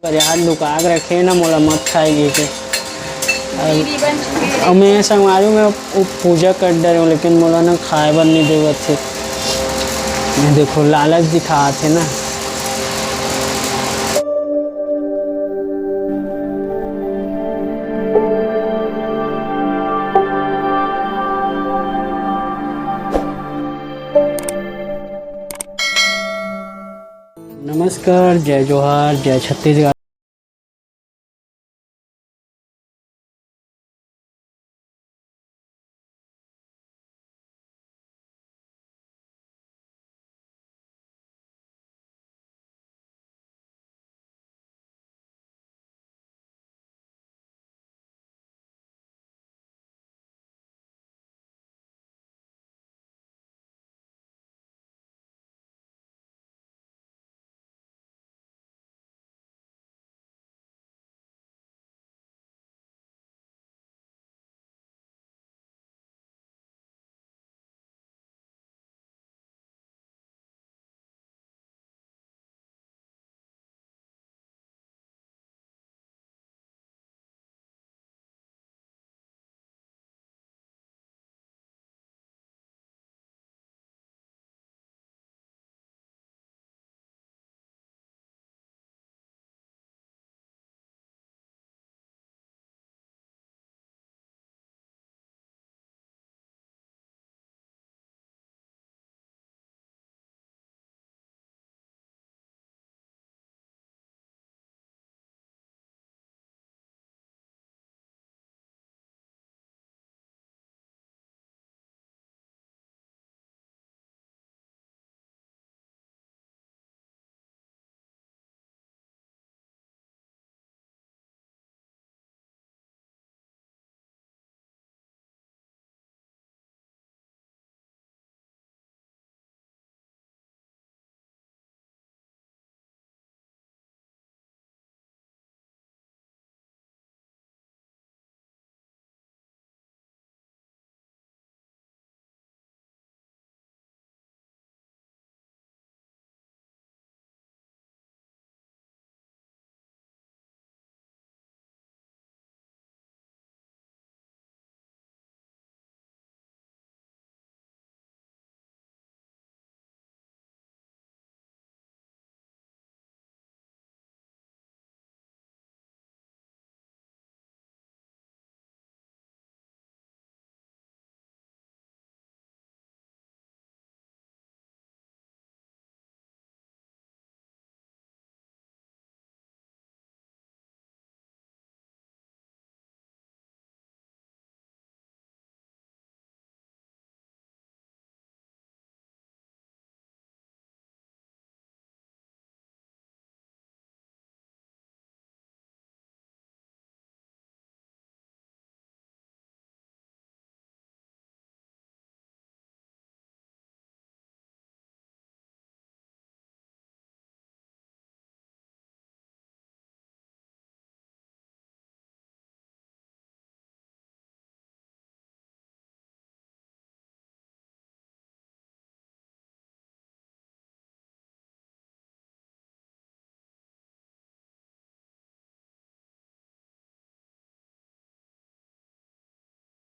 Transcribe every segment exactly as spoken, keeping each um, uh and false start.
पर यार लुका के रखे ना, मोला मत खाए गे के। अउ मैं संगवारी में वो पूजा कर डरे हूँ, लेकिन मोला ना खाए बर नहीं देवत हे। ये देखो, लालच दिखात हे ना। नमस्कार, जय जोहार, जय छत्तीसगढ़।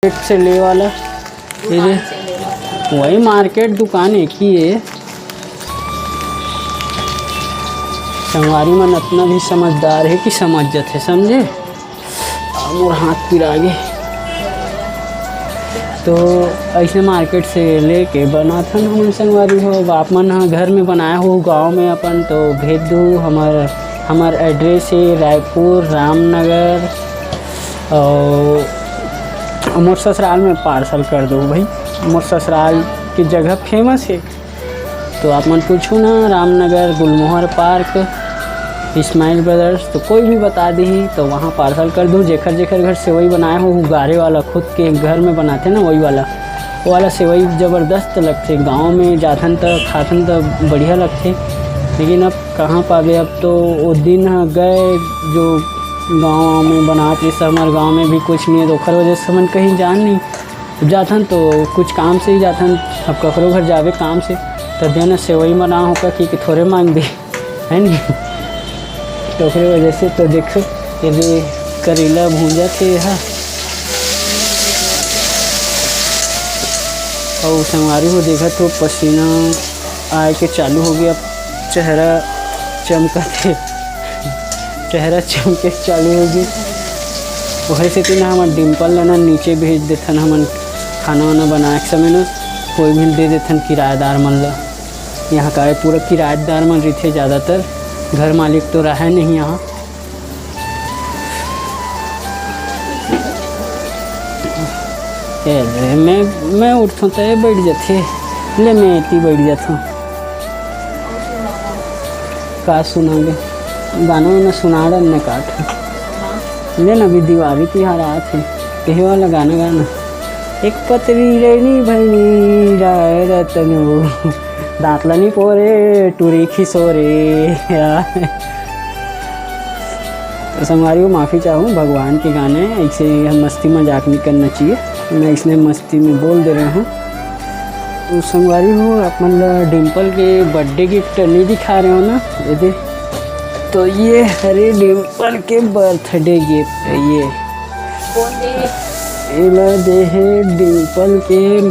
मार्केट से ले वाला, ये दे, वही मार्केट दुकान एक ही है। संगवारी मन अतना भी समझदार है कि समझ जाथे, समझे? आ, मोर हाथ पिरा गे। तो ऐसे मार्केट से लेके बनाथन हमन संगवारी हो। अब आप मन ह घर में बनाए हो गांव में अपन, तो भेज दू। हमर हमर एड्रेस है रायपुर, रामनगर, और मोर ससुराल में पार्सल कर दो भाई। मोर ससुराल की जगह फेमस है, तो आप मन पूछो ना, रामनगर गुलमोहर पार्क, स्माइल ब्रदर्स, तो कोई भी बता दी तो वहाँ पार्सल कर दो। जेखर जेखर घर सेवई बनाए हो, उगारे वाला खुद के घर में बनाते ना, वही वाला, वो वाला सेवई जबरदस्त लगते। गाँव में जाथन तो खाथन तो बढ़िया लगते, लेकिन अब कहाँ पाबे। अब तो वो दिन ह गए जो गाँव में बनात रहिस, हमर गाँव में भी कुछ नहीं है, तो ओखर वजह से हमन कहीं जान नहीं। अब जाथन तो कुछ काम से ही जाथन, अब ककरो घर जाबे काम से, तो देना सेवई बना हो का कि, कि थोड़े मांग दे, है नहीं? तो ओकरे वजह से तो देखो, ये भी करेला भूंजा थे यहाँ। और संगवारी हो, देखा तो पसीना आए के चालू हो गया, चेहरा चमका थे, चेहरा चमके चालू हो गई। वही से ना, हम डिम्पल ला ना नीचे भेज देथन, हमन खाना वाना बनाए के समय ना कोई भी दे देथन किराएदार मन ला। यहाँ का है, पूरा किराएदार मन रहिथे ज़्यादातर, घर मालिक तो रहे नहीं यहाँ। ए, मैं, मैं उठथों तो ये बैठ जाथे, ले मैं एती बैठ जाथों। का सुनागे? गाना वाना सुना डर ने काट। ले ना, अभी दिवाली तिहार आत हे, यही वाला गाना गाना। एक पतरी रैनी भैनी राय रतनो, दांत ला नी पोरे टूरी खिसोरे। तो संगवारी हो, माफ़ी चाहूँ, भगवान के गाने ऐसे हम मस्ती मजाक नहीं करना चाहिए। मैं इसने मस्ती में बोल दे रहे हूँ। तो संगवारी हो, आप मन ला डिम्पल के बर्थडे गिफ्ट नहीं दिखा रहे हो ना, ये दे। तो ये हरे डिम्पल के बर्थडे गिफ्ट, ये कौन दे हे? एला दे हे डिम्पल के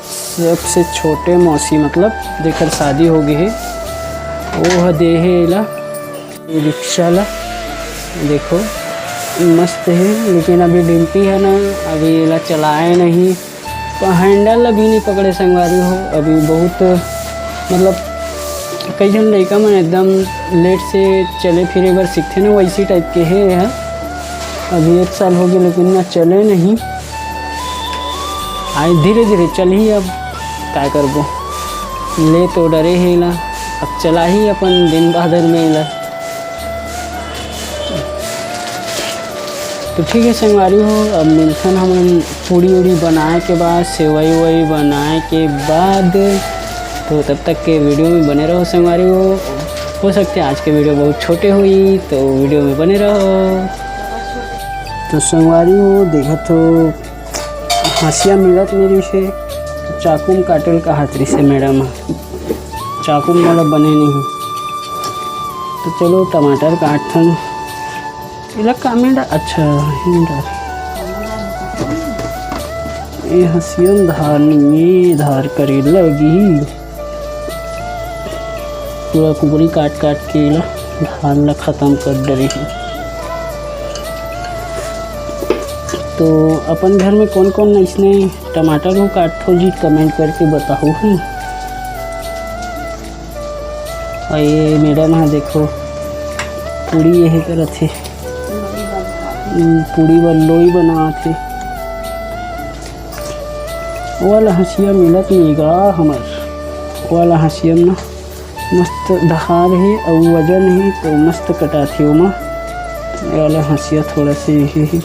सबसे छोटे मौसी, मतलब जेकर शादी हो गई है, वो ह दे हे एला। ये रिक्शा ला देखो, मस्त है, लेकिन अभी डिम्पी है ना, अभी एला चलाए नहीं, तो हैंडल अभी नहीं पकड़े संगवारी हो। अभी बहुत, मतलब, कई झन लइका मन एकदम लेट से चले फिरे बर सीखथे ना, वैसी टाइप के है यह। अभी एक साल हो गए, लेकिन ना चले नहीं। आए धीरे धीरे चलही, अब काय करबो, ले तो डरे हे ला, अब चलाही अपन दिन बादर में ला। तो ठीक है संगवारी हो, अब मिलथन हमन पूड़ी उड़ी बनाए के बाद, सेवई उवई बनाए के बाद। तो तब तक के वीडियो में बने रहो संगवारी हो। हो सकते आज के वीडियो बहुत छोटे हुई, तो वीडियो में बने रहो। तो संगवारी हो, देखत हो हंसिया मिलत नहीं रहिसे, चाकू में काटे ल कहत रहिसे मैडम ह, चाकू में मोला बने नहीं। तो चलो टमाटर काटथन। एला का में डा-, अच्छा, ये डा-, ये हंसिया में धार नहीं, ये धार करे लगी। पूरा कुकरी काट काट के एला धान ला खत्म कर डरे हे। तो अपन घर में कौन कौन इसने टमाटर को काटथो जी, कमेंट करके बताओ। हम्म। और ये मैडम है, देखो, पूड़ी यही करत हे। हम्म, पूड़ी बर लोई बनात हे। वो वाला हंसिया मिलत नहीं गा हमर, वो वाला हंसिया में ना मस्त धार हे अउ वजन हे, तो मस्त कटाथे ओमा। ये वाला हंसिया थोड़ा से यही हे,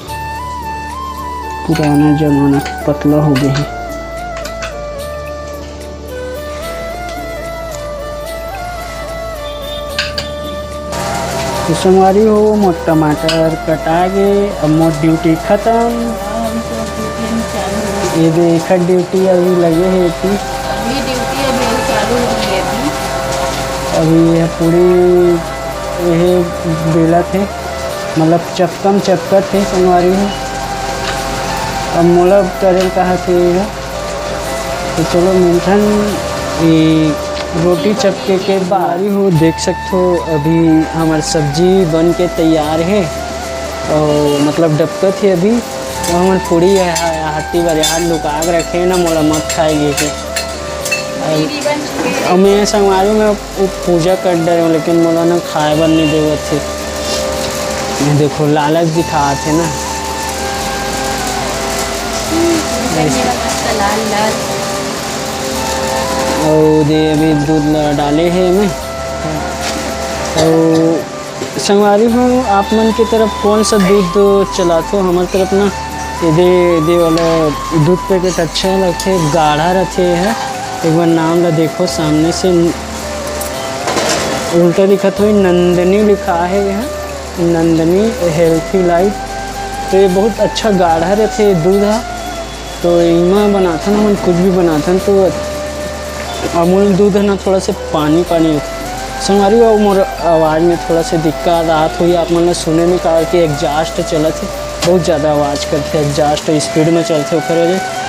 पुराना जमाना के, पतला हो गए हे। तो संगवारी हो, मोर टमाटर कटा गे, अब मोर ड्यूटी खत्म। हाँ, हम तो ड्यूटी में चालू हो। ये दे एकर ड्यूटी अभी लगे हे एती। अभी ड्यूटी अभी अभी चालू हो गई अभी। अभी ये पूड़ी ये बेलत हे, मतलब चक्कम चक्कत हे संगवारी हो। अब मोला करे ल कहा थे ये। तो चलो मिलथन ये रोटी चपके के बारी हो। देख सकथो अभी हमर सब्जी बन के तैयार हे और मतलब डबकत हे अभी। तो हमर पूड़ी हे, हा-, हाथी बर यार लुका के रखे ना, मोला मत खाए गे के। और, और मैं संगवारी में वो पूजा कर डरे हूँ, लेकिन मोला ना खाए बर नहीं देवत हे। ये देखो, लालच दिखात हे ना। हम्म, ऐसे। मेरा मस्त लाल लाल। और दे अभी दूध ला डाले हे मैं। और संगवारी हो, आप मन के तरफ कौन सा दूध चलाथो? हमर तरफ ना ये दे, दे वाला दूध पैकेट अच्छा लगथे, गाढ़ा रथे है। एक बार नाम ला देखो, सामने से उल्टा दिखत होही, नंदिनी लिखा है यहाँ, नंदिनी हेल्थी लाइट। तो ये बहुत अच्छा गाढ़ा रथे दूध हा। तो इमा बनाथन, हमन कुछ भी बनाथन तो अमूल दूध है ना, थोड़ा से पानी पानी होता। संगवारी हो, मोर आवाज़ में थोड़ा से दिक्कत आत होही आप मन ल सुने में, काबर कि exhaust चलत हे, बहुत ज़्यादा आवाज़ करथे, exhaust speed में चलथे, ओकर वजह।